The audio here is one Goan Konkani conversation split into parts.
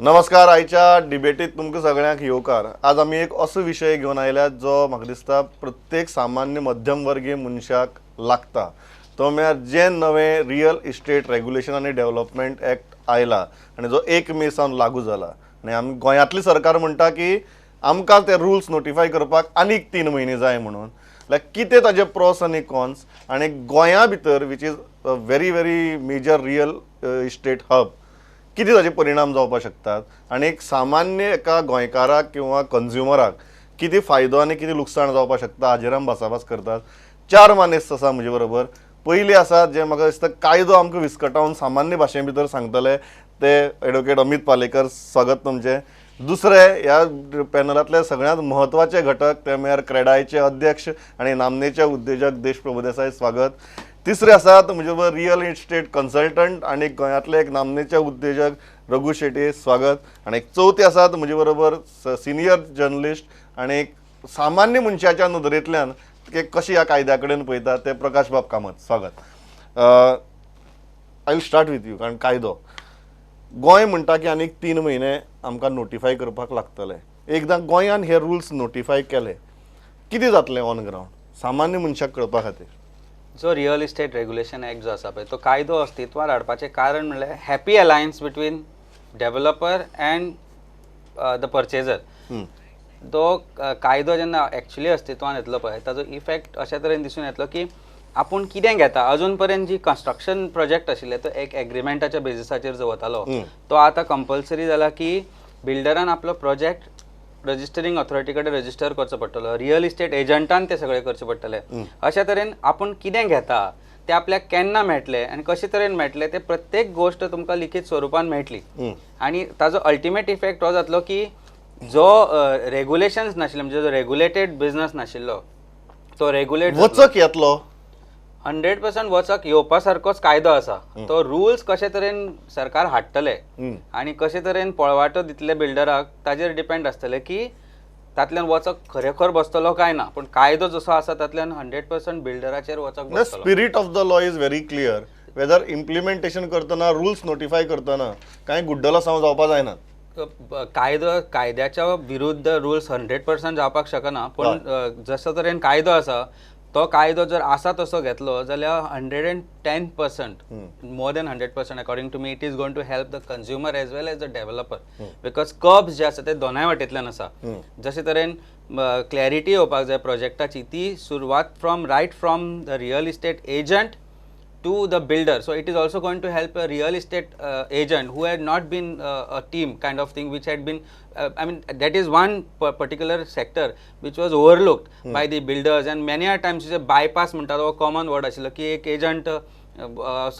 नमस्कार. आयच्या डिबेटीत तुमकां सगळ्यांक येवकार. आज आमी एक असो विशय घेवन आयल्यात जो म्हाका दिसता प्रत्येक सामान्य मध्यम वर्गीय मनशाक लागता. तो म्हळ्यार जे नवें रियल इस्टेट रेग्युलेशन आनी डेव्हलपमेंट एक्ट आयला आनी जो 1 मे सावन लागू जाला आनी आमी गोंयांतली सरकार म्हणटा की आमकां ते रुल्स नोटिफाय करपाक आनीक 3 म्हयने जाय म्हणून. लायक कितें ताजे प्रोस आनी कॉन्स आनी गोंया भितर, which is a very very major real estate hub, कितें ताजे परिणाम जावपाक शकतात आनी एक सामान्य एका गोंयकाराक किंवा कंज्युमराक कितें फायदो आनी कितें लुकसाण जावपाक शकता, हाजेर आमी भासाभास करतात. चार मानेस्त आसा म्हजे बरोबर. पयली आसा जे म्हाका दिसता कायदो आमकां विस्कटावन सामान्य भाशे भितर सांगतले, ते एडवोकेट अमीत पालेकर. स्वागत तुमचें. दुसरे ह्या पॅनलांतले सगळ्यांत म्हत्वाचे घटक, ते म्हळ्यार क्रेडायचे अध्यक्ष आनी नामनेचे उद्देजक देश प्रभुदेसाय. स्वागत. तिसरे आसात म्हजे बरोबर रियल इस्टेट कन्सल्टंट आनी गोंयांतले एक नामनेचे उद्देजक रघु शेट्ये. स्वागत. आनी एक चवथे आसात म्हजे बरोबर सिनियर जर्नलिस्ट आनी एक सामान्य मनशाच्या नदरेंतल्यान ते कशे ह्या कायद्या कडेन पळयतात, ते प्रकाश बाब कामत. स्वागत. I will start with you, कारण कायदो गोंय म्हणटा की आनीक 3 म्हयने आमकां नोटिफाय करपाक लागतले. एकदां गोंयान हे रुल्स नोटिफाय केले, कितें जातलें ऑन ग्रावंड सामान्य मनशाक कळपा खातीर? जो रियल इस्टेट रेग्युलेशन एक्ट जो आसा पळय, तो कायदो अस्तित्वात हाडपाचें कारण म्हणल्यार happy alliance between developer and the purchaser. तो कायदो जेन्ना एक्चुली अस्तित्वान येतलो पळय, ताजो इफेक्ट अशा तरेन दिसून येतलो की आपूण कितें घेता. अजून पर्यंत जी कन्स्ट्रक्शन प्रोजेक्ट आशिल्ले, तो एक एग्रीमेंटाच्या बेजिसाचेर जो वतालो, तो आतां कंपल्सरी जाला की बिल्डरान आपलो प्रोजेक्ट रजिस्टरींग ऑथॉरिटी कडेन रजिस्टर करचो पडटलो, रियल इस्टेट एजंटान ते सगळें करचें पडटलें. अशा तरेन आपूण कितें घेता ते आपल्याक केन्ना मेळटले आनी कशे तरेन मेळटले, ते प्रत्येक गोश्ट तुमकां लिखीत स्वरुपान मेळटली. आनी ताजो अल्टिमेट इफेक्ट हो जातलो की जो रेगुलेशन्स नाशिल्ले, म्हणजे जो रेगुलेटेड बिझनस नाशिल्लो, तो रेगुलेट. वचक येतलो? 100% वचक येवपा सारकोच कायदो आसा तो. रुल्स कशे तरेन सरकार हाडटले आनी कशे तरेन पळवाटो दितले बिल्डराक, ताजेर डिपेंड आसतले की तातल्यान वचक खरेखर बसतलो काय ना. पूण कायदो जसो आसा, तातल्यान 100% बिल्डराचेर वचक the बसतलो. Spirit of the law is very clear. Whether implementation करतना, रुल्स नोटिफाय करतना कांय गुड्डलसांव जावपा जायना? कायदो, कायद्याच्या विरुद्ध रुल्स 100% जावपाक शकना, पूण जसो तरेन कायदो आसा, तो कायदो जर आसा तसो घेतलो जाल्यार 110%, more than 100%, according to me, it is going to help the consumer as well as the developer, because curbs जे आसा ते दोनाय वाटेंतल्यान आसा. जशे तरेन क्लॅरिटी येवपाक जाय प्रोजेक्टाची, ती सुरवात from right from the real estate agent to the builder. So it is also going to help a real estate agent who had not been a team kind of thing, which had been, I mean, that is one particular sector which was overlooked by the builders, and many a times is a bypass म्हणटा तो कॉमन वर्ड आशिल्लो की एक एजंट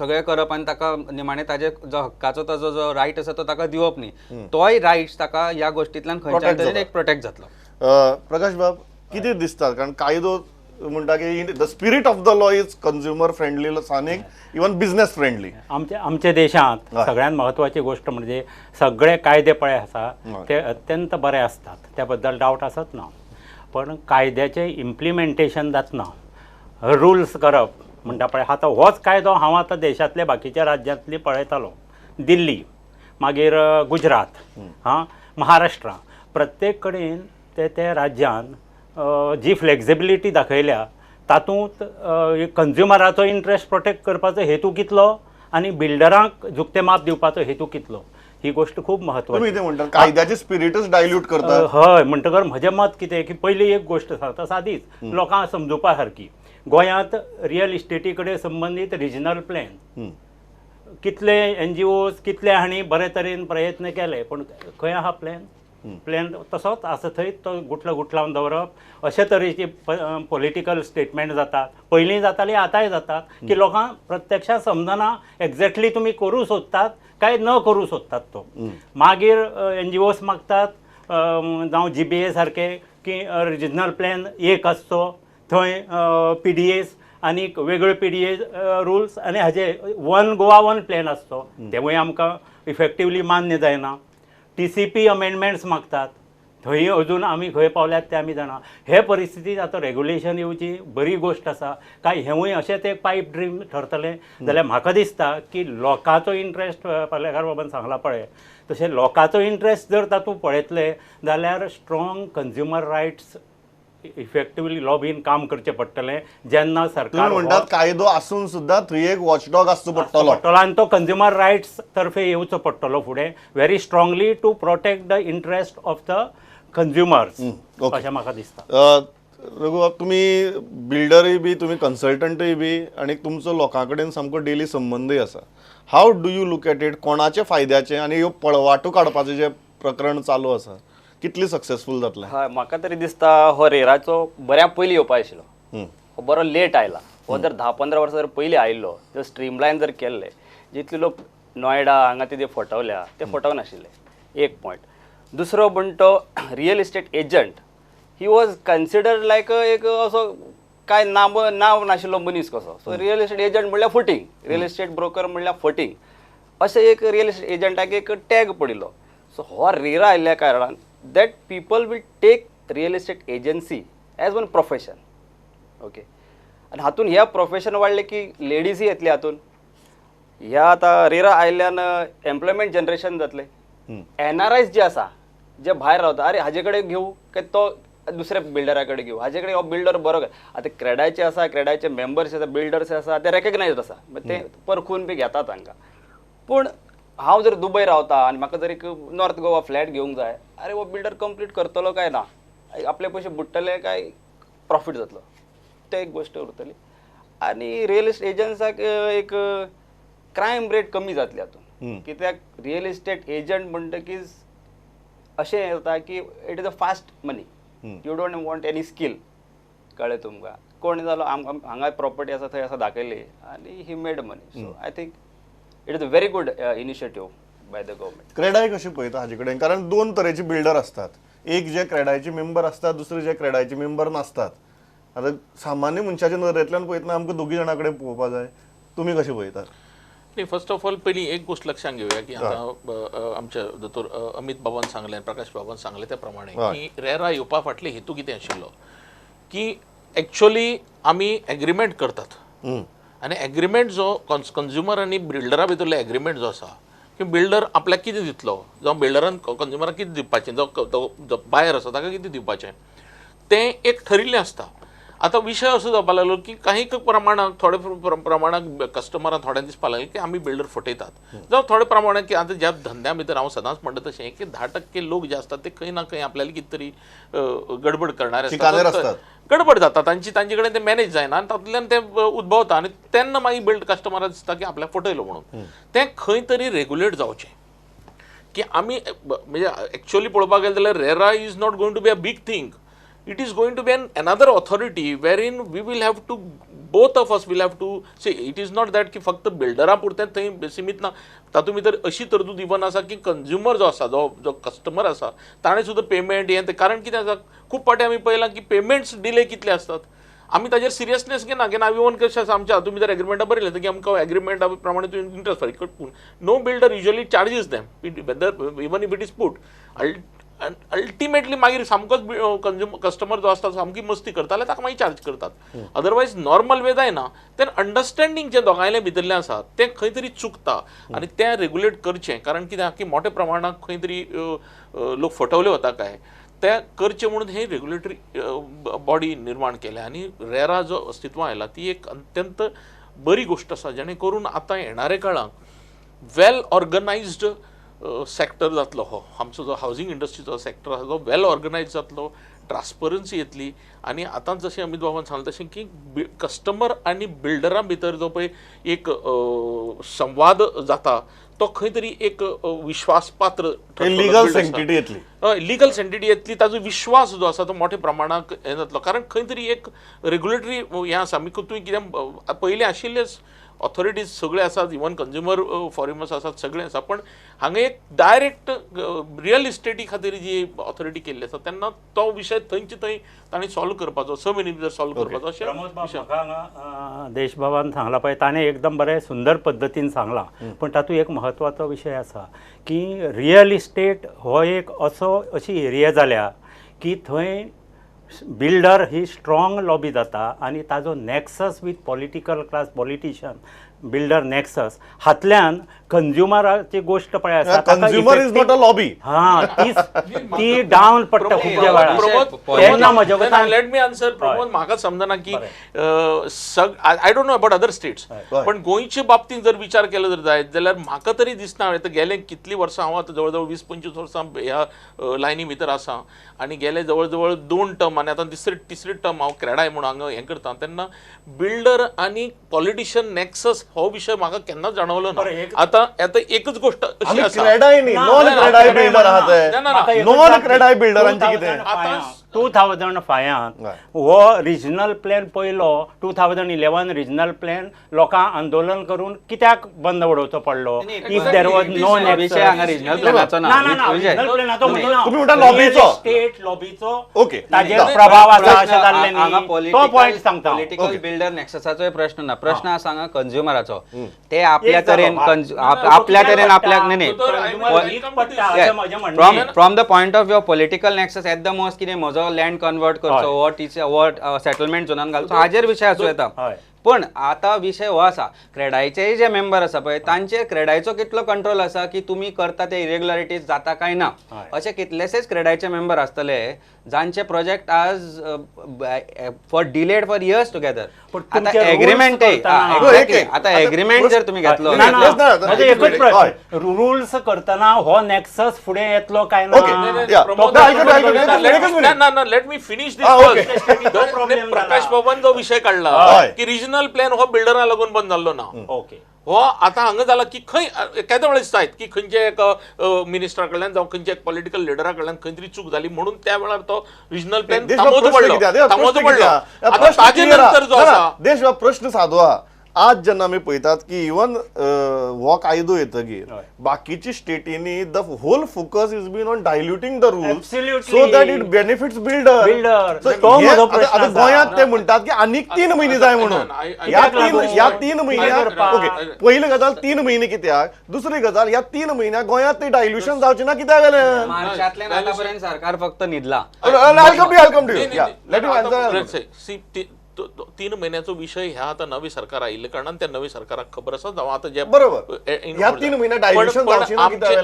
सगळें करप आनी ताका निमाणें ताजे जो हक्काचो ताजो जो रायट आसा तो ताका दिवप न्ही. तोय रायट्स ताका ह्या गोश्टींतल्यान खंयच्या Protect तरेन जाता. एक प्रोटेक्ट जातलो. प्रकाश बाब, कितें दिसता? कारण कायदो म्हणटा की the spirit of the law is consumer friendly आनी इवन बिझनेस फ्रेंडली. आमच्या आमच्या देशांत सगळ्यात म्हत्वाची गोश्ट म्हणजे सगळे कायदे पळय आसा, ते अत्यंत बरे आसतात, त्या बद्दल डावट आसत ना. पण कायद्याचें इम्प्लिमेंटेशन जातना रुल्स करप म्हणटा पळय, आतां होच कायदो हांव आतां देशांतल्या बाकीच्या राज्यांतली पळयतालो, दिल्ली, मागीर गुजरात, हां, महाराष्ट्रा, प्रत्येक कडेन ते ते राज्यान जी फ्लेक्सिबिलिटी दाखयल्या, तातूंत कंज्युमराचो इंट्रस्ट प्रोटेक्ट करपाचो हेतू कितलो आनी बिल्डरांक जुकते माप दिवपाचो हेतू कितलो, ही गोश्ट खूब तुम्ही म्हत्वाची. कितें म्हणटात, कायद्याची स्पिरिटच डायल्यूट करतात? हय. म्हणटकर म्हजें मत कितें की पयली एक गोश्ट सांगता, सादीच, लोकांक समजुपा सारकी. गोंयांत रियल इस्टेटी कडेन संबंदीत रिजनल प्लॅन कितले एनजीओज, कितले हांणी बरे तरेन प्रयत्न केले, पूण खंय आहा प्लॅन? प्लॅन तसोच आसा थंय तो गुटलो गुटलावन दवरप, अशे तरेची पॉलिटिकल स्टेटमेंट जातात. पयलीं जाताली, आतांय जातात, की लोकांक प्रत्यक्षात समजना एक्झॅक्टली तुमी करूं सोदतात काय न करूं सोदतात तो. मागीर एनजीओस मागतात, जावं जीबीए सारके, की रिजनल प्लॅन एक आसचो, थंय पीडीएस आनीक वेगळ्यो पीडीए रुल्स आनी हाजे वन गोवा वन प्लॅन आसचो. तेवूय आमकां इफेक्टिवली मान्य जायना. टीसीपी अमेंडमेंट्स मागतात. थंय अजून आमी खंय पावल्यात ते आमी जाणा. हे परिस्थितीत आतां रेगुलेशन येवची बरी गोश्ट आसा काय हेंवूय अशेंच एक पायप ड्रीम ठरतलें जाल्यार म्हाका दिसता की लोकांचो इंट्रस्ट, पालेकार बाबान सांगला पळय तशें लोकांचो इंट्रस्ट जर तातूंत पळयतले जाल्यार strong consumer rights effectively lobbying काम करचें पडटलें जेन्ना सरकार तुम्ही म्हणटात कायदो आसून सुद्दां थंय एक वॉचडॉग आसचो पडटलो. पडटलो आनी तो कंज्युमर रायट्स तर्फे येवचो पडटलो फुडें very strongly to protect the interest of the consumers अशें म्हाका दिसता. रघु, तुमी बिल्डरूय बी, तुमी कन्सल्टंटूय बी आनी तुमचो लोकां कडेन सामको डेली संबंदूय आसा. How do you look at it? कोणाचे फायद्याचें आनी ह्यो पळवाटो काडपाचें जें प्रकरण चालू आसा कितली सक्सेसफूल जातलें? हय, म्हाका तरी दिसता हो रेराचो बऱ्या पयलीं येवपा आशिल्लो, हो बरो लेट आयला. हो जर 10-15 वर्सां जर पयलीं आयिल्लो, जर स्ट्रीमलायन जर केल्ले, जितले लोक नोयडा हांगा ते फटवल्या ते फटवनाशिल्ले. एक पॉयंट. दुसरो म्हण तो real estate agent he was considered like एक असो काय नाम नांव नाशिल्लो मनीस कसो. सो रियल इस्टेट एजंट म्हणल्यार फटींग, रियल इस्टेट ब्रोकर म्हणल्यार फटींग, अशें एक रियल इस्टेट एजंटाक एक टॅग पडिल्लो. सो हो रेरा आयिल्ल्या कारणान that people will take real estate agency as one profession. Okay, आनी हातून ह्या प्रोफेशन वाडलें की लेडीजय येतली हातून. ह्या आतां रेरा आयिल्ल्यान एम्प्लॉयमेंट जनरेशन जातलें. एन आर आयज जे आसा जे भायर रावता, अरे हाजे कडेन घेवं काय तो दुसऱ्या बिल्डरा कडेन घेवं, हाजे कडेन हो बिल्डर बरो काय. आतां क्रेडायचे आसा, क्रेडायचे मेंबर्स आसा, बिल्डर्स आसा, ते रेकग्नायज आसा, ते परखून बी घेतात तांकां. पूण हांव जर दुबय रावता आनी म्हाका जर एक नॉर्थ गोवा फ्लॅट घेवंक जाय, अरे हो बिल्डर कंप्लीट करतलो काय ना, आपले पयशे बुडटले काय प्रॉफीट जातलो, ते एक गोश्ट उरतली. आनी रियल इस्टेट एजंट्साक एक क्रायम रेट कमी जातली हातून, कित्याक रियल इस्टेट एजंट म्हणटकीच अशें जाता की it is a fast money, you don't want any skill. कळ्ळें तुमकां? कोण जालो हांगा प्रॉपर्टी आसा थंय आसा दाखयली आनी he made money. So I think it is a very good initiative by the government. CREDAI कशी पळयता हाजे कडेन? कारण दोन तरेचे बिल्डर असतात, एक जे क्रेडायचे मेंबर असतात, दुसरे जे क्रेडायचे मेंबर नासतात. आतां सामान्य मनशाच्या नदरेंतल्यान पळयतना आमकां दोगी जाणां कडेन पळोवपा जाय, तुमी कशें पळयतात? नाही, फर्स्ट ऑफ ऑल पयलीं एक गोश्ट लक्षात घेवया की आतां आमच्या दोतोर अमित बाबान सांगलें, प्रकाश बाबान सांगलें त्या प्रमाणे की रेरा येवपा फाटले हेतू कितें आशिल्लो की एक्चुअली आमी एग्रीमेंट करतात आनी एग्रीमेंट जो कंज्युमर आनी बिल्डरा भितरलो एग्रीमेंट जो आसा की बिल्डर आपल्याक कितें दितलो, जावं बिल्डरान कंज्युमराक कितें दिवपाचें, जो बायर आसा ताका कितें दिवपाचें, तें एक ठरिल्लें आसता. आतां विशय असो जावपा लागलो की काही प्रमाणाक थोडे प्रमाणाक कस्टमरां थोड्यांक दिसपा लागलें की आमी बिल्डर फटयतात, जावं थोडे प्रमाणाक की आतां ज्या धंद्या भितर हांव सदांच म्हणटा तशें की 10% लोक जे आसतात ते खंय ना खंय आपल्याला कितें तरी गडबड करणारे आसतात, गडबड जाता तांची, तांचे कडेन ते मॅनेज जायना आनी तातूंतल्यान ते उद्भवता आनी तेन्ना मागीर बिल्ड कस्टमराक दिसता की आपल्याक फटयलो म्हणून. तें खंय तरी रेगुलेट जावचें की आमी म्हणजे एक्चुअली पळोवपाक गेलें जाल्यार RERA is not going to be a big thing. It is going to be another authority wherein we will have to, both of us will have to see. It is not that की फक्त बिल्डरा पुरतें थंय सीमित ना, तातूंत भितर अशी तरतूद इवन आसा की कंज्युमर जो आसा, जो कस्टमर आसा ताणें सुद्दां पेमेंट हें तें, कारण कितें आसा खूब फावटी आमी पळयलां की पेमेंट्स डिले कितले आसतात, आमी ताजेर सिरियसनेस घेना. घेना इवन कशें आसा आमच्या हातूंत भितर एग्रीमेंटा बरयलें की आमकां एग्रीमेंटा प्रमाणे तुवें इंट्रस्ट फारीक पूण no builder usually charges them whether even if it is put. Ultimately मागीर सामकोच कस्टमर जो आसता सामकी मस्ती करता जाल्यार ताका मागीर चार्ज करतात, अदरवायज नॉर्मल वे जायना. तें अंडरस्टँडींग जें दोगांयलें भितरलें आसा तें खंय तरी चुकता आनी तें रेगुलेट करचें, कारण कितें की मोठ्या प्रमाणांत खंय तरी लोक फटवले वता काय तें करचें म्हणून हे रेगुलेटरी बॉडी निर्माण केल्या आनी रेरा जो अस्तित्वांत आयला ती एक अत्यंत बरी गोश्ट आसा, जेणे करून आतां येणाऱ्या काळांत वेल ऑर्गनायज्ड सेक्टर जातलो. हो आमचो जो हावजींग इंडस्ट्रीचो सेक्टर आसा तो वेल ऑर्गनायज जातलो, ट्रान्सपरन्सी येतली. आनी आतां जशें अमित बाबान सांगलें तशें की कस्टमर आनी बिल्डरा भितर जो पळय एक संवाद जाता तो खंय तरी एक विश्वासपात्र लिगल सेंटिटी येतली, हय लिगल सेंटिटी येतली, ताजो विश्वास जो आसा तो मोठ्या प्रमाणाक हें जातलो, कारण खंय तरी एक रेगुलेटरी हें आसा. आमी तुवें कितें पयलीं आशिल्लेच ऑथॉरिटीज सगळे आसात, इवन कंज्युमर फॉरम्स आसात, सगळे आसा, पण हांगा एक डायरेक्ट रियल इस्टेटी खातीर जी ऑथॉरिटी केल्ली आसा तेन्ना तो विशय थंयचे थंय तांणी सॉल्व करपाचो, 6 म्हयने भितर सॉल्व करपाचो अशें. प्रमोद बाब, म्हाका हांगा देशबाबान सांगला पळय, ताणें एकदम बरें सुंदर पद्दतीन सांगलां, पूण तातूंत एक म्हत्वाचो विशय आसा की रियल इस्टेट हो एक असो अशी एरिया जाल्या की थंय बिल्डर ही स्ट्रॉंग लॉबी जाता आनी ताजो nexus with political class, politician builder nexus हातल्यान कंज्युमराची गोश्ट पळय आसा, Consumer is not a lobby. हां, ती डावन पडटा खुबच्या वेळार. तेन्ना म्हज्या मतान let me answer Pramod, म्हाका समजना की I don't know about other states, पण गोंयचे बाबतींत जर विचार केलो जर जायत जाल्यार म्हाका तरी दिसना. आतां गेले कितलीं वर्सां हांव आतां जवळ जवळ 20-25 वर्सां ह्या लायनी भितर आसा आनी गेले जवळ जवळ 2 टर्म आनी आतां तिसरी टर्म हांव क्रेडाय म्हणून हांगा हें करता, तेन्ना बिल्डर आनी पॉलिटिशियन नॅक्सस हो विशय म्हाका केन्नाच जाणवलो ना. आतां आतां एकच गोष्ट अशी आसा, क्रेडाय न्ही, नॉन क्रेडाय बिल्डर आहा ते, नॉन क्रेडाय बिल्डरांचे कितें 2005 हो रिजनल प्लॅन पयलो, 2011 रिजनल प्लॅन लोकांक आंदोलन करून कित्याक बंद उडोवचो पडलो? If there was no विशय हांगा रिजनल प्लॅनाचो ना, स्टेट लॉबीचो ताजेर प्रभाव आसा अशें जाल्लें न्ही, तो पॉयंट सांगता. पॉलिटिकल बिल्डर नॅक्ससाचोय प्रश्न ना, प्रश्न आसा हांगा कंज्युमराचो. ते आपल्या तरेन आपल्या तरेन आपल्याक न्ही, from the point of view political nexus at the most कितें म्हजो लँड कन्वर्ट करचो हो टीचर हो सेटलमेंट झोनान घालचो हाजेर विशय आसूं येता. पण आता विशय हो आसा, क्रेडायचेय जे मेंबर आसा पळय तांचेर क्रेडायचो कितलो कंट्रोल आसा की तुमी करता ते इरेग्युलरिटीज जाता काय ना. अशे कितलेशेच क्रेडायचे मेंबर आसतले जांचे प्रोजेक्ट आज for delayed for years together. आता एग्रीमेंट, आता एग्रीमेंट जर तुमी घेतलो, एकच प्रश्न, रुल्स करतना हो नॅक्सस फुडें येतलो काय ना? Let me finish this. Prakash बाबान जो विशय काडला की रिजनल प्लॅन हो बिल्डरा लागून बंद जाल्लो ना, हो आतां हांगा जाला की खंय केदो वेळ दिसता की खंयच्या एका मिनिस्टरा कडल्यान जावं खंयच्या एक पॉलिटिकल लिडरा कडल्यान खंय तरी चूक जाली म्हणून त्या वेळार तो रिजनल प्लॅन थांबोवचो पडलो, थांबोवचो पडलो. आतां ताजे नंतर जो आसा देश प्रश्न सादो आहा. आज जेन्ना आमी पळयतात की इवन हो कायदो येतगीर बाकीची स्टेटींनी the whole focus is been on diluting the rules so that it benefits builder. आतां गोंयांत ते म्हणटात की आनीक 3 म्हयने जाय म्हणून, ह्या 3 म्हयन्याक ओके, पयली गजाल 3 म्हयने कित्याक, दुसरी गजाल ह्या 3 म्हयन्याक गोंयांत ते डायल्युशन जावचें ना कित्याक जालें? मार्चांतल्यान आतां पर्यंत सरकार फक्त न्हिदला. 3 म्हयन्याचो विशय ह्या आतां नवी सरकार आयिल्ले कारणान त्या नवी सरकाराक खबर आसा जावं आतां जे बरोबर 3 म्हयने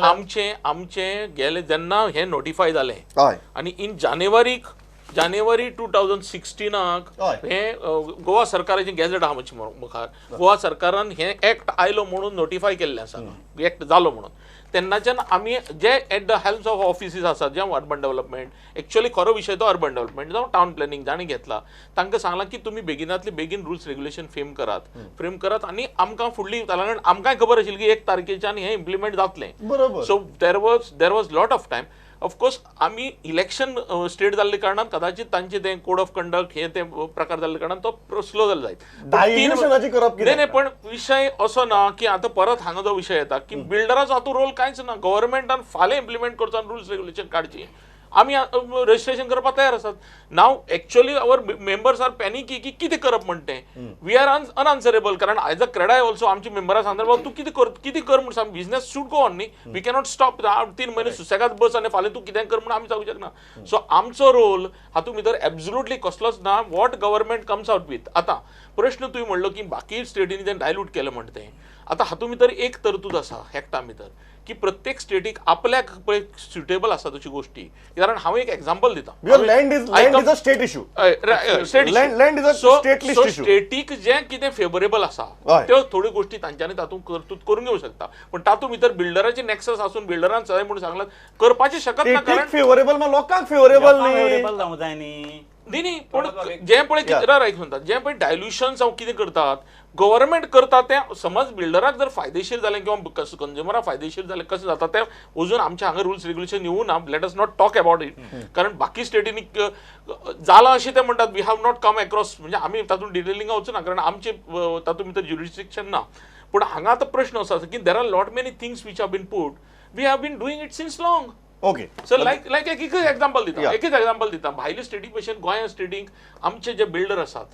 आमचे आमचे गेले जेन्ना हे नोटिफाय जालें आनी इन जानेवारी 2016 हे गोवा सरकाराचें गॅझेट आहा म्हजे मुखार, गोवा सरकारान हे एक्ट आयलो म्हणून नोटिफाय केल्लें आसा, एक्ट जालो म्हणून. तेन्नाच्यान आमी जे at the helms of offices आसात जे अर्बन डेव्हलपमेंट, एक्चुअली खरो विशय तो अर्बन डेव्हलपमेंट जावं टावन प्लॅनिंग जांणी घेतला तांकां सांगलां की तुमी बेगिनातले बेगीन रुल्स रेग्युलेशन फ्रेम करात, फ्रेम करात आनी आमकां फुडली, कारण आमकांय खबर आशिल्ली की 1 तारखेच्यान हें इम्प्लिमेंट जातलें. So there was lot of time. Of course आमी इलेक्शन स्टेट जाल्ले कारणान कदाचित तांचे ते कोड ऑफ कंडक्ट हे ते प्रकार जाल्ले कारणान तो स्लो जालो जायत. न्ही न्ही, पण विशय असो ना की आतां परत हांगा जो विशय येता की बिल्डराचो हातूंत रोल कांयच ना, गव्हर्मेंटान फाल्यां इम्प्लिमेंट करचो आनी रुल्स रेग्युलेशन काडची, आमी रजिस्ट्रेशन करपाक तयार आसात. Now actually our members are panicky की कितें करप म्हण तें, we are unanswerable. कारण एज अ क्रेडाय ऑल्सो आमची मेंबरां सांगतात बाबा तूं कितें कर कितें कर म्हूण सांग, बिजनेस should go on न्ही, we cannot stop. 3 म्हयने सुसेगाद बस आनी फाल्यां तूं कितें कर म्हूण आमी सांगूंक शकना. सो आमचो रोल हातूंत भितर एब्सोल्युटली कसलोच ना, what government comes out with. आतां प्रश्न तुवें म्हणलो की बाकी स्टेटींनी तें डायल्यूट केलें म्हण तें, आतां हातूंत भितर एक तरतूद आसा एक्टा भितर की प्रत्येक स्टेटीक आपल्याक पळय सुटेबल आसा तशी गोष्टी. कारण हांव एक एग्जाम्पल दिता, land is a state issue, land is a state list issue. Static जें कितें फेवरेबल आसा त्यो थोड्यो गोष्टी तांच्यांनी तातूंत तरतूद करून घेवं शकता, पण तातूंत भितर बिल्डराचे नॅक्सस आसून बिल्डरान जाय म्हणून सांगलां करपाचें शकत ना. कारण फेवरेबल लोकांक फेवरेबल न्ही, जावंक जाय न्ही. न्ही न्ही, पूण जें पळय रायट म्हणटा, जें पळय डायल्युशन जावं कितें करतात गव्हर्मेंट करता तें समज बिल्डराक जर फायदेशीर जालें किंवा कंज्युमराक फायदेशीर जालें कशें जाता तें अजून आमच्या हांगा रुल्स रेग्युलेशन येवूं ना. Let us not talk about it, कारण बाकी स्टेटींनी जालां अशें ते म्हणटात. We have not come across, म्हणजे आमी तातूंत डिटेलिंगा वचूना कारण आमचे तातूंत भितर ज्युरिस्डिक्शन ना. पूण हांगा आतां प्रश्न असो आसा की there are lot many things which have been put, we have been doing it since long. Okay, so like like एकच एग्जाम्पल दिता, एकच एग्जाम्पल दिता. भायले स्टेटी भशेन गोंया स्टेटीक आमचे जे बिल्डर आसात,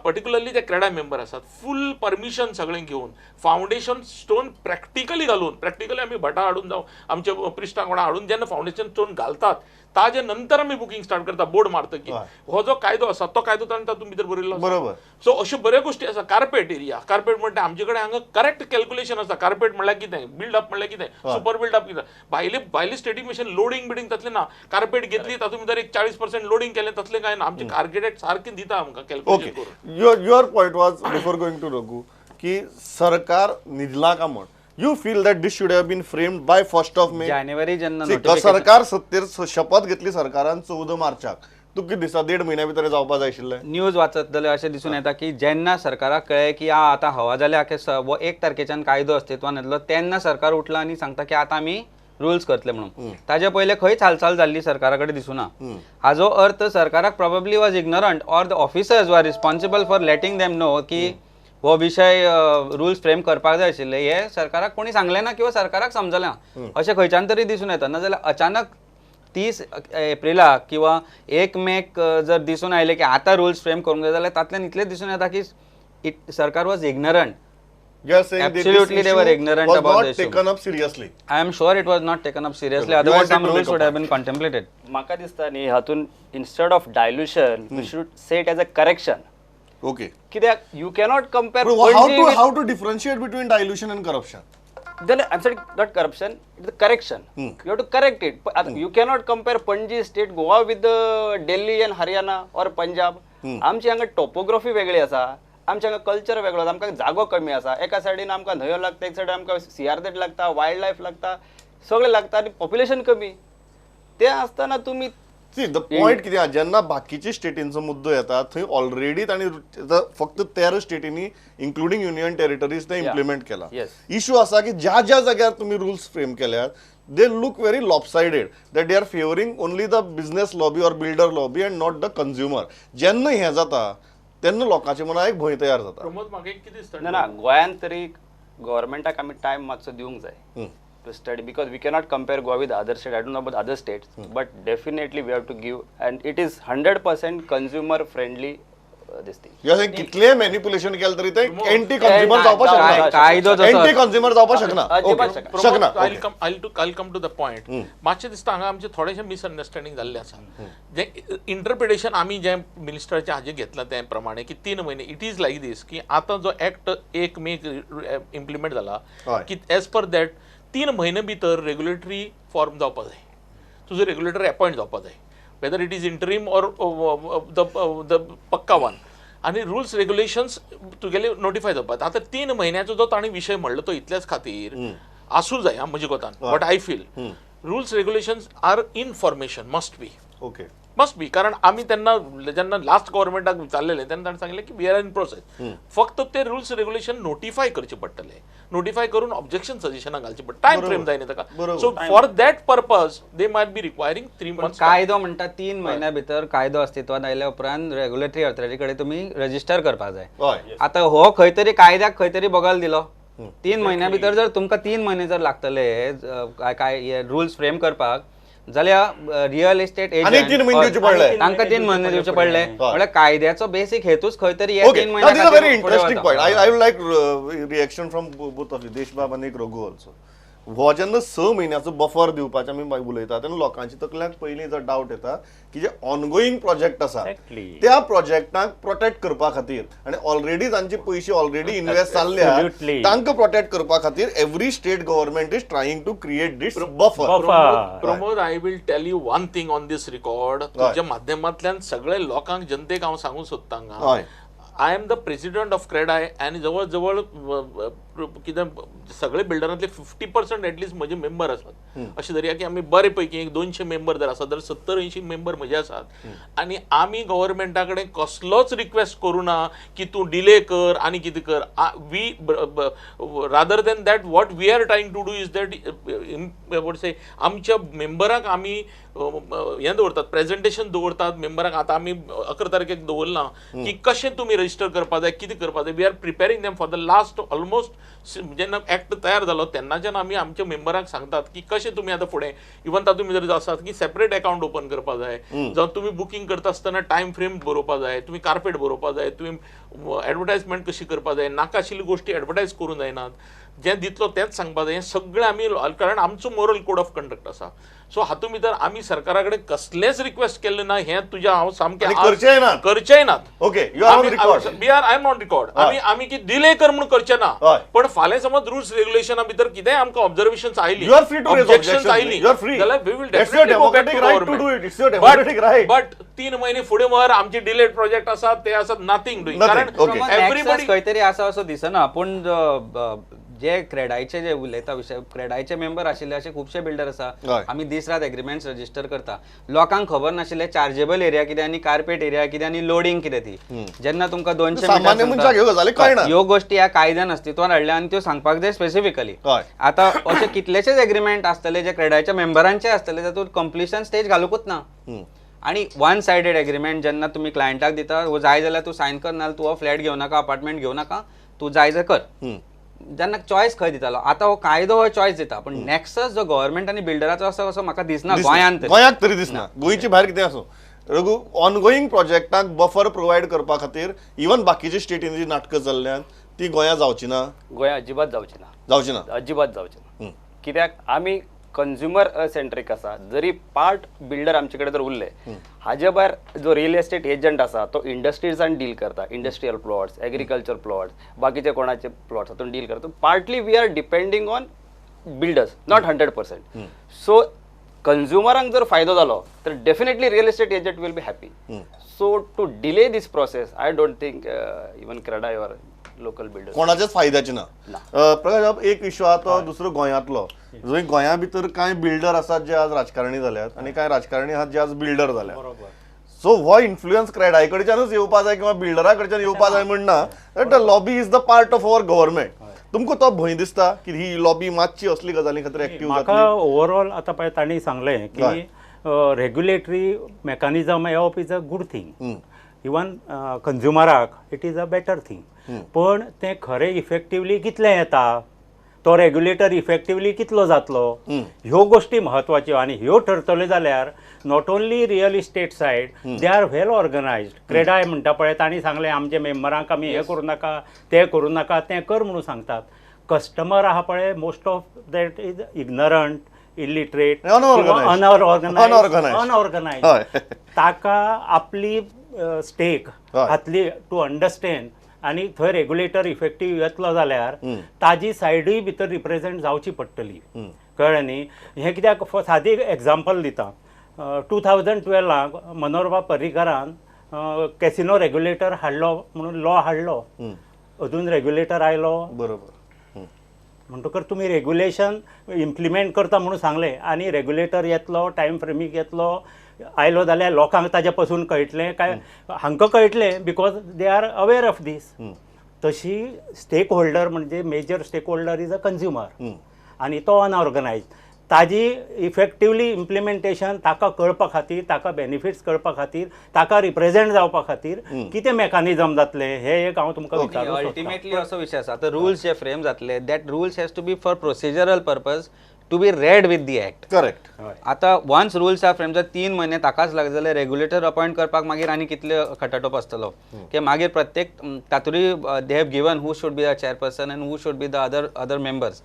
पर्टिक्युलरली जे क्रेडा मेंबर आसात, फूल परमिशन सगळें घेवन फावंडेशन स्टोन प्रॅक्टिकली घालून, प्रॅक्टिकली आमी भटा हाडून जावं आमच्या प्रिस्टां कोणा हाडून जेन्ना फावंडेशन स्टोन घालतात ताजे नंतर आमी बुकींग स्टार्ट करता, बोर्ड मारतकीर. हो जो कायदो आसा तो कायदो ताणें तातूंत भितर बरयल्लो. बरोबर. सो अश्यो बऱ्यो गोश्टी आसा. कार्पेट एरिया, कार्पेट म्हणटा आमचे कडेन हांगा करेक्ट कॅल्क्युलेशन आसा. कार्पेट म्हणल्यार कितें, बिल्डअप म्हणल्यार कितें, सुपर बिल्डअप कितें. भायले भायले स्टेटी भशेन लोडींग बिडींग तसलें ना. कार्पेट घेतली तातूंत भितर एक 40% लोडींग केलें तसलें कांय ना. आमचे आर्किटेक्ट सारकें दिता आमकां कॅल्क्युलेशन करून. Your point was before going to Raghu की सरकार न्हिदलां का म्हण. You feel that this should have been framed by 1st of May? जानेवारी जेन्ना सरकार सत्तेर शपथ घेतली सरकारान 14 मार्चाक, तुका कितें दिसता 1.5 म्हयन्या भितर जावपा जाय आशिल्लें? न्यूज वाचत जाल्यार अशें दिसून येता की जेन्ना सरकाराक कळ्ळें की आतां हवा जाल्या की 1 तारखेच्यान कायदो अस्तित्वान येतलो तेन्ना सरकार उठलां आनी सांगता की आतां आमी रुल्स करतले म्हणून. ताजे पयले खंयच हालचाल जाल्ली सरकारा कडेन दिसुना. हाजो अर्थ सरकाराक probably was ignorant or the officers were responsible for letting them know की हो विशय रुल्स फ्रेम करपाक जाय आशिल्ले, हे सरकाराक कोणी सांगलें ना किंवा सरकाराक समजलें ना अशें खंयच्यान तरी दिसून येता. नाजाल्यार अचानक 30 एप्रिलाक किंवा 1 मेक जर दिसून आयलें की आतां रुल्स फ्रेम करूंक जाय जाल्यार तातल्यान इतलें दिसून येता की सरकार was ignorant. You are saying Absolutely, they were ignorant was about not the issue. Taken up seriously. I am sure it was not taken up seriously. Otherwise, some rules would have been contemplated. म्हाका दिसता न्ही हातून instead of dilution we should say it as a correction. Okay. कित्याक you cannot compare. How to differentiate between dilution and corruption? Then I'm sorry, not corruption, it's the correction. You have to correct it. You cannot compare Panaji state, Goa with Delhi and Haryana or Punjab. आमची हांगा टोपोग्राफी वेगळी आसा, आमच्या हांगा कल्चर वेगळो आसा, आमकां जागो कमी आसा. एका सायडीन आमकां न्हंयो लागता, एक सायडीन आमकां CRZ लागता, वायल्ड लायफ लागता, सगळें लागता आनी पॉप्युलेशन कमी. तें आसतना तुमी सी the point कितें आहा, जेन्ना बाकीचे स्टेटींचो मुद्दो येता थंय ऑलरेडी तांणी फक्त 13 स्टेटींनी इन्क्लुडींग युनियन टेरिटरीज ते इम्प्लिमेंट केला. इशू आसा की ज्या ज्या जाग्यार तुमी रुल्स फ्रेम केल्यात they look very lopsided, that they are favouring only the business lobby or builder lobby and not the consumer. जेन्ना हें जाता तेन्ना लोकांच्या मनाक एक भंय तयार जाता. प्रमोद, म्हाका एक कितें दिसता, ना गोंयांत तरी गव्हर्मेंटाक आमी टायम मातसो दिवंक जाय to study, because we cannot compare Goa with other state. I don't know about other states, but definitely we have to give, and it is 100% consumer friendly this thing. You are saying कितलें मॅनिप्युलेशन केलें तरी ते एंटी कंज्युमर जावपाक शकना. कायदो एंटी कंज्युमर जावपाक शकना. शकना. I come to the point. मातशें दिसता हांगा आमचें थोडेशें मिसअंडरस्टँडींग जाल्लें आसा. जें इंटरप्रिटेशन आमी जें मिनिस्टराचें हाजें घेतलां तें प्रमाणे की 3 म्हयने, it is like दीस की आतां जो एक्ट 1 मेक इम्प्लिमेंट जाला की एज पर that 3 म्हयने भितर रेग्युलेटरी फॉर्म जावपा जाय, तुजो रेग्युलेटर अपॉयंट जावपा जाय, whether it is interim or the पक्का वन, आनी रुल्स रेग्युलेशन्स तुगेले नोटिफाय जावपाक. आतां 3 म्हयन्याचो जो ताणें विशय म्हणलो तो इतल्याच खातीर आसूं जाय. म्हज्या कोतान what I feel, rules regulations are in formation, must be. Okay, must be. कारण आमी तेन्ना जेन्ना लास्ट गव्हर्मेंटाक विचारलेलें तेन्ना ताणें सांगलें की we are in process. फक्त ते रुल्स रेग्युलेशन नोटिफाय करचे पडटले, नोटिफाय करून ऑब्जेक्शन सजेशनां घालचे पडटले, टायम फ्रेम जाय न्ही ताका. So for that purpose they might be requiring 3 months. कायदो म्हणटा 3 म्हयन्या भितर कायदो अस्तित्वात आयल्या उपरांत रेग्युलेटरी ऑथॉरिटी कडेन तुमी रजिस्टर करपाक जाय. आतां हो खंय तरी कायद्याक खंय तरी बगल दिलो. 3 म्हयन्या भितर जर तुमकां 3 म्हयने जर लागतले काय रुल्स फ्रेम करपाक जाल्यार रियल इस्टेट एजंट 3 म्हयने दिवचे पडले, तांकां 3 म्हयने दिवचे पडले. म्हळ्यार कायद्याचो बेसीक हेतूच खंय तरी हे 3 म्हयने. Very interesting point. I would like reaction from both of you, देशबाब आनी रघु ऑल्सो. हो जेन्ना 6 म्हयन्याचो बफर दिवपाचें आमी उलयता तेन्ना लोकांच्या तकल्यांत पयलीं जो डावट येता की जे ऑनगोईंग प्रोजेक्ट आसा त्या प्रोजेक्टाक प्रोटेक्ट करपा खातीर आनी ऑलरेडी जांचे पयशे ऑलरेडी इन्वेस्ट जाल्ले तांकां प्रोटेक्ट करपा खातीर every state government is trying to create this buffer. Pramod, I will tell you one thing on this record. तुज्या माध्यमांतल्यान सगळे लोकांक, जनतेक हांव सांगूंक सोदता हांगा, I am the president of CREDAI आनी जवळ जवळ कितें सगळे बिल्डरांतले 50% एटलिस्ट म्हजे मेंबर आसात. अशें धरया की आमी बरे पैकी एक 200 मेंबर जर आसात जाल्यार 70-80 मेंबर म्हजे आसात आनी आमी गव्हर्मेंटा कडेन कसलोच रिक्वेस्ट करूं ना की तूं डिले कर आनी कितें कर. We rather than that what we are trying to do is that what say आमच्या मेंबराक आमी हें दवरतात, प्रेजेंटेशन दवरतात मेंबराक. आतां आमी 11 तारखेक दवरलां की कशें तुमी रजिस्टर करपा जाय, कितें करपा जाय. We are preparing them for the last almost जेन्ना एक्ट तयार जालो तेन्नाच्यान आमी आमच्या मेंबराक सांगतात की कशें तुमी आतां फुडें इवन तातूंत भितर आसात की सेपरेट अकावंट ओपन करपा जाय, जावं तुमी बुकींग करता आसतना टायम फ्रेम बरोवपा जाय, तुमी कार्पेट बरोवपा जाय, तुमी एडवर्टायजमेंट कशी करपा जाय, नाका आशिल्ली गोश्टी एडवर्टायज करूं जायनात, जें दितलो तेंच सांगपा जाय. हें सगळें आमी, कारण आमचो मोरल कोड ऑफ कंडक्ट आसा. सो हातूंत भितर आमी सरकारा कडेन कसलेंच रिक्वेस्ट केल्लें ना. हें तुज्या हांव सामकें करचेंय नात. Okay, you are on record. We are, I am on record. आमी आमी की डिले कर म्हणून करचें ना, पण फाल्यां समज रुल्स रेग्युलेशना भितर कितेंय आमकां ऑब्जर्वेशन्स आयली, ऑब्जेक्शन्स आयली जाल्यार we will definitely go back to government. But 3 महिने फुडें मर आमचे डिलेड प्रोजेक्ट आसात ते आसात, नथींग डुईंग. कारण एवरीबडी खंय तरी आसा असो दिसना. पूण जे क्रेडायचे जे उलयता विशय, क्रेडायचे मेंबर आशिल्ले अशे खुबशे बिल्डर आसा. आमी दीस रात एग्रीमेंट्स रजिस्टर करता. लोकांक खबर नाशिल्ले चार्जेबल एरिया कितें आनी कार्पेट एरिया कितें आनी लोडींग कितें ती. जेन्ना तुमकां 200 ह्यो गोश्टी ह्या कायद्यान अस्तित्वान हाडल्या आनी त्यो सांगपाक जाय स्पेसिफिकली. आतां अशे कितलेशेच एग्रीमेंट आसतले जे क्रेडायच्या मेंबरांचे आसतले, तातूंत कंप्लिशन स्टेज घालूंकच ना. आनी वन सायडेड एग्रीमेंट जेन्ना तुमी क्लायंटाक दिता, हो जाय जाल्यार तूं सायन कर, नाजाल्यार तूं हो फ्लॅट घेवं नाका, अपार्टमेंट घेवं नाका, तूं जाय जाल्यार कर. जेन्ना चॉयस खंय दितालो, आतां हो कायदो हो चॉयस दिता. पण नॅक्सस जो गव्हर्मेंट आनी बिल्डराचो आसा असो म्हाका दिसना गोंयांत, गोंयांत तरी दिसना. गोंयचे भायर कितें आसूं, रघू, ऑनगोईंग प्रोजेक्टाक बफर प्रोवायड करपा खातीर इवन बाकीच्या स्टेटींनी जी नाटकां चल्ल्यात ती गोंया जावची ना. गोंया अजिबात जावची ना, जावची ना, अजिबात जावची ना. कित्याक आमी कंज्युमर सेंट्रीक आसा. जरी पार्ट बिल्डर आमचे कडेन जर उरले, हाजे भायर जो रियल एस्टेट एजंट आसा तो इंडस्ट्रीजान डील करता, इंडस्ट्रियल प्लॉट्स, एग्रीकल्चर प्लॉट्स, बाकीचे कोणाचे प्लॉट्स हातून डील करता. Partly we are depending on builders, not 100%. So कंज्युमरांक जर फायदो जालो तर definitely real estate agent will be happy. So to delay this process I don't think even CREDAI or local builder कोणाच्याच फायद्याचे ना. प्रकाश, एक इश्यू आहा तो दुसरो गोंयांतलो, जंय गोंया भितर कांय बिल्डर आसात जे आज राजकारणी जाल्यात आनी कांय राजकारणी आहात जे आज बिल्डर जाल्यात. सो हो इन्फ्लुयन्स क्रेडाय कडच्यानूच येवपा जाय किंवा बिल्डरा कडच्यान येवपा जाय म्हण ना. The lobby is the part of our government. तुमकां तो भंय दिसता की ही लॉबी मातशी असली गजाली खातीर एक्टीव जातली? म्हाका ओवरऑल आतां पळय तांणी सांगलें की रेग्युलेटरी मेकॅनिजम येवप is a good thing, even कंज्युमराक it is a better thing. पण तें खरें इफेक्टिवली कितलें येता, तो रेग्युलेटर इफेक्टिवली कितलो जातलो, ह्यो गोश्टी म्हत्वाच्यो. आनी ह्यो ठरतल्यो जाल्यार not only real estate side, they are well organised. CREDAI म्हणटा पळय तांणी सांगलें आमच्या मेंबरांक आमी हें करूं नाका, तें करूं नाका, तें कर म्हणून सांगतात. कस्टमर आहा पळय most of that is ignorant, illiterate, unorganised. ताका आपली स्टेक हातली टू अंडरस्टँड आनी थंय रेग्युलेटर इफेक्टीव येतलो जाल्यार ताजी सायडूय भितर रिप्रेजेंट जावची पडटली. कळ्ळें न्ही? हें कित्याक सादी एग्जाम्पल दिता. 2012 मनोहरबा पर्रीकारान कॅसिनो रेग्युलेटर हाडलो म्हणून लॉ हाडलो, अजून रेग्युलेटर आयलो. बरोबर. म्हणटकर तुमी रेग्युलेशन इम्प्लिमेंट करता म्हणून सांगलें आनी रेग्युलेटर येतलो, टायम फ्रेमीक येतलो, आयलो जाल्यार लोकांक ताजे पसून कळटलें काय हांकां कळटलें, because they are aware of this. तशी स्टेक होल्डर म्हणजे major stake holder is a consumer आनी तो अनऑर्गनायज. ताजी इफेक्टिवली इम्प्लिमेंटेशन ताका कळपा खातीर, ताका बेनिफिट्स कळपा खातीर, ताका रिप्रेजेंट जावपा खातीर कितें मेकॅनिजम जातलें हें एक हांव तुमकां विचारूंक सोदतां. अल्टिमेटली असो विशय आसा, आतां रुल्स जे फ्रेम जातले that rules has to be for procedural purpose to be read with the act. Correct. आतां वन्स रुल्स are frame, जर 3 म्हयने ताकाच लागले जाल्यार रेग्युलेटर अपॉयंट करपाक मागीर आनी कितले खटाटोप आसतलो की मागीर प्रत्येक तातूंय they have given who should be the chairperson and who should be the other members.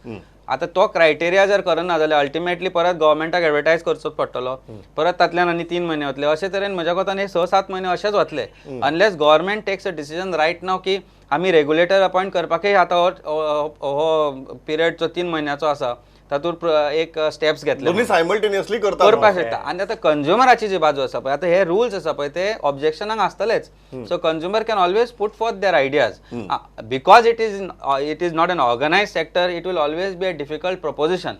आतां तो क्रायटेरिया जर करना जाल्यार अल्टिमेटली परत गव्हर्मेंटाक एडवर्टायज करचोच पडटलो, परत तातल्यान आनी 3 म्हयने वतले. अशे तरेन म्हज्या कोतान हे 6-7 म्हयने अशेच वतले unless government takes a decision right now की आमी रेग्युलेटर अपॉयंट करपाकय आतां हो पिरियड जो 3 म्हयन्याचो आसा तातूंत एक स्टेप्स घेतले दोन्ही सायमल्टेनियसली करता करपाक शकता. आनी आतां कंज्युमराची जी बाजू आसा पळय, आतां हे रुल्स आसा पळय ते ऑब्जेक्शनाक आसतलेच. So consumer can always put forth their ideas because it is not an organise sector, it will always be a difficult proposition.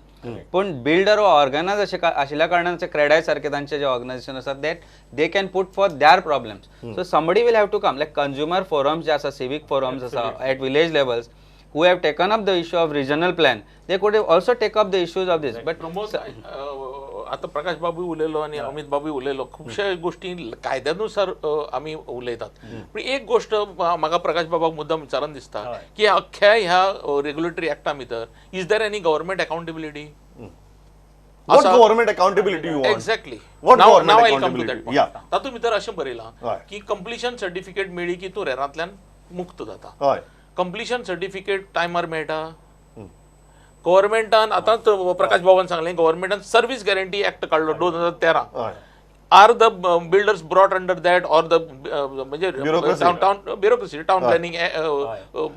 पूण बिल्डर हो ऑर्गनायज आशिल्ल्या कारणान क्रेडाय सारके तांचे जे ऑर्गनायझेशन आसा that they can put forth their problems. So somebody will have to come, like consumer forums जे आसा, सिवीक फोरम्स आसा at village levels who have taken up the issue of regional plan, they could have also take up the issues of this. But Pramod, आता प्रकाश बाबू उलयलो आनी अमित बाबू उलयलो, खुबश्या गोष्टी कायद्यानुसार आमी उलयतात. पूण एक गोष्ट म्हाका प्रकाश बाबाक मुद्दाम विचारून दिसता की अख्ख्या ह्या रेग्युलेटरी एक्टा भितर is there any government accountability? What government accountability you want? Exactly. What now, government now I'll come to that point. Yeah. तातूंत भितर अशें बरयलां की कंप्लिशन सर्टिफिकेट मेळ्ळी की तूं रेरांतल्यान मुक्त जाता. कंप्लिशन सर्टिफिकेट टायमार मेळटा. गव्हर्मेंटान आतां प्रकाश बाबान सांगलें, गव्हर्मेंटान सर्वीस गॅरंटी एक्ट काडलो 2013. Are the builders brought under that or the म्हणजे town bureaucracy, town planning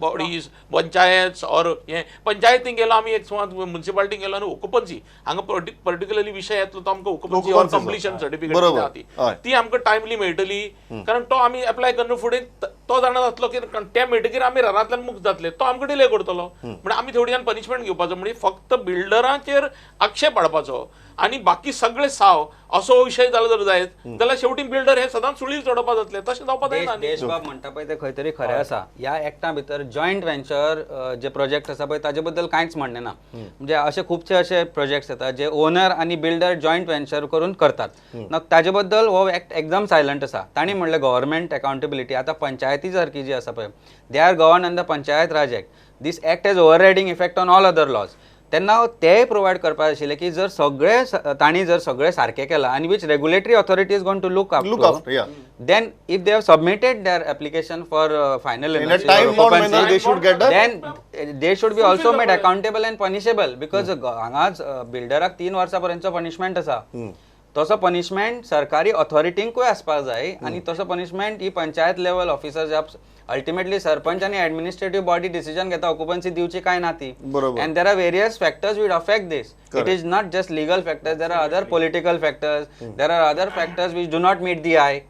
bodies, panchayat or हे पंचायतीन गेलो आमी एक सुमार म्युनिसिपालिटीन गेलो आनी ओकुपन्सी हांगा पर्टिक्युलरली विशय येतलो तो आमकां ओकुपन्सी ऑर कंप्लिशन सर्टिफिकेट आहा ती ती आमकां टायमली मेळटली, कारण तो आमी एप्लाय करून फुडें तो जाणा जातलो की ते मेळटकीर आमी रानांतल्यान मुक्त जातले, तो आमकां डिले करतलो. म्हणजे आमी थोड्यान पनिशमेंट घेवपाचो, म्हणजे फक्त बिल्डरांचेर आक्षेप हाडपाचो आनी बाकी सगळे साव असो विशय जालो जर जायत जाल्यार शेवटी बिल्डर हे सदांच सुळीर चडोवपा जातले, तशें जावपा जायना. देशबाब म्हणटा पळय ते खंय तरी खरें आसा. ह्या एक्टा भितर जॉयंट वेंचर जे प्रोजेक्ट आसा पळय ताजे बद्दल कांयच म्हणणें ना. म्हणजे अशे खुबशे अशे प्रोजेक्ट्स येता जे ओनर आनी बिल्डर जॉयंट वेंचर करून करतात, ताजे बद्दल हो एक्ट एकदम सायलंट आसा. तांणी म्हणलें गव्हर्मेंट अकाउंटेबिलिटी. आतां पंचायती सारकी जी आसा पळय, they are govern under Panchayat Raj act. This act has overriding effect on all other laws. तेन्ना तेय प्रोवायड करपाक आशिल्लें की जर सगळे तांणी जर सगळें सारकें केलां आनी which regulatory authority is going to look up, then if they have submitted their application for final then they should be also made accountable and punishable. Because हांगाच बिल्डराक 3 वर्सां पर्यंतचो पनिशमेंट आसा, तसो पनिशमेंट सरकारी ऑथॉरिटींकूय आसपाक जाय आनी तसो पनिशमेंट ही panchayat level officer, ultimately sarpanch आनी एडमिनिस्ट्रेटिव्ह बॉडी डिसिजन घेता ऑक्युपन्सी दिवची काय ना ती. And there are various factors which affect this. It is not just legal factors, there are other political factors, there are other factors which do not meet the eye.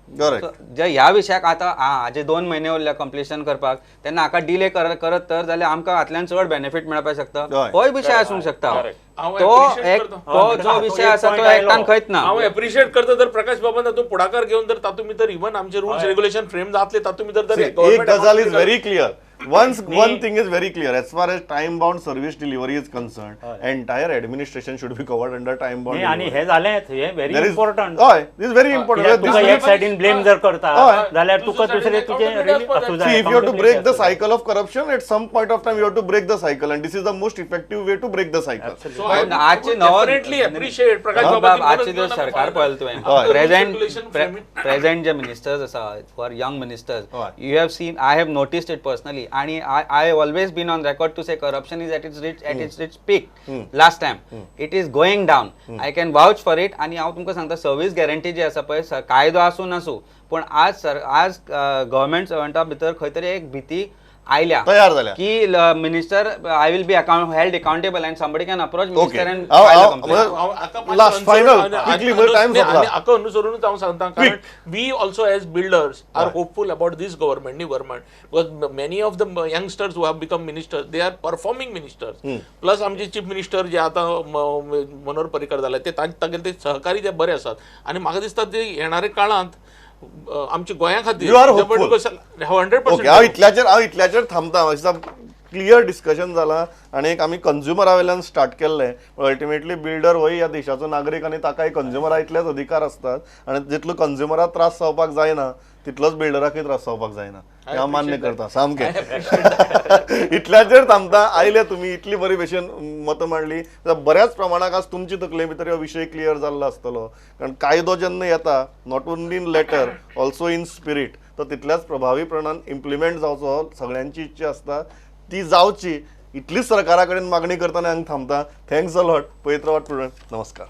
जे ह्या विशयाक आतां हाजे 2 म्हयने उरल्या कंप्लिशन करपाक, तेन्ना हाका डिले करत तर जाल्यार आमकां हातल्यान चड बेनिफीट मेळपाक शकता, होय विशय आसूंक शकता. तो एक तो जो विशय आसा तो एक्टान खंयच ना. हांव एप्रिशिएट करता जर प्रकाश बाबान तातूंत पुढाकार घेवन जर तातूंत भितर इवन आमचे रुल्स रेग्युलेशन फ्रेम जातले तातूंत भितर जर एक गजाल is very clear. One thing is very clear, as far as time bound service delivery is concerned, entire administration should be covered under time bound. आणि हे झालेंच, हे व्हेरी इम्पॉर्टंट. हय, this very important. तुका एक सायडीन ब्लेम जर करता जाल्यार तुका दुसरे तुजे. If you have to break the cycle of corruption at some point of time you have to break the cycle and this is the most effective way to break the cycle. आजची डेफिनेटली एप्रिशिएट प्रकाश बाबा, आजची जर सरकार पळयलें तुवें, प्रेझेंट जे मिनिस्टर्स आसा, for young ministers, you have seen, I have noticed it personally. आणि I have always been on record to say corruption is at its peak. Last time it is going down. I can vouch for it. आणि हांव तुमकां सांगता, सर्वीस गॅरंटी जी आसा पळय, कायदो आसूं नासूं, पूण आज आज गव्हर्मेंट सर्वंटा भितर खंय तरी एक भीती आयल्या तयार जाल्या की minister I will be held accountable and somebody can approach minister and last final quickly time सोंपला. हाका अनुसरूनच हांव सांगता, कारण we also as builders are hopeful about this government, new government, because many of the youngsters who have become ministers, they are performing ministers. Plus आमचे चीफ मिनिस्टर जे आतां मनोहर पर्रीकर जाले, ते तांगेले ते सहकारी ते बरे आसात आनी म्हाका दिसता ते येणारे काळांत आमच्या गोंया खातीर 100%. हांव इतल्याचेर थांबता. क्लियर डिस्कशन जाला आनी एक आमी कंज्युमरा वयल्यान स्टार्ट केल्लें, पूण अल्टिमेटली बिल्डर होय ह्या देशाचो नागरीक आनी ताकाय कंज्युमरा इतलेच अधिकार आसतात आनी जितलो कंज्युमरा त्रास जावपाक जायना तितलोच बिल्डराकय त्रास जावपाक जायना, हें हांव मान्य करता सामकें. इतल्याचेर थांबता. आयले तुमी इतली बरी भशेन मतां मांडली, बऱ्याच प्रमाणाक आज तुमची तकले भितर हो विशय क्लियर जाल्लो आसतलो, कारण कायदो जेन्ना येता not only in letter also in spirit, तो तितल्याच प्रभावीपणान इम्प्लिमेंट जावचो सगळ्यांची इच्छा आसता, ती जावची इतलीच सरकारा कडेन मागणी करतना हांगा थांबता. Thanks a lot. पळयत रावात प्रुडंट. नमस्कार.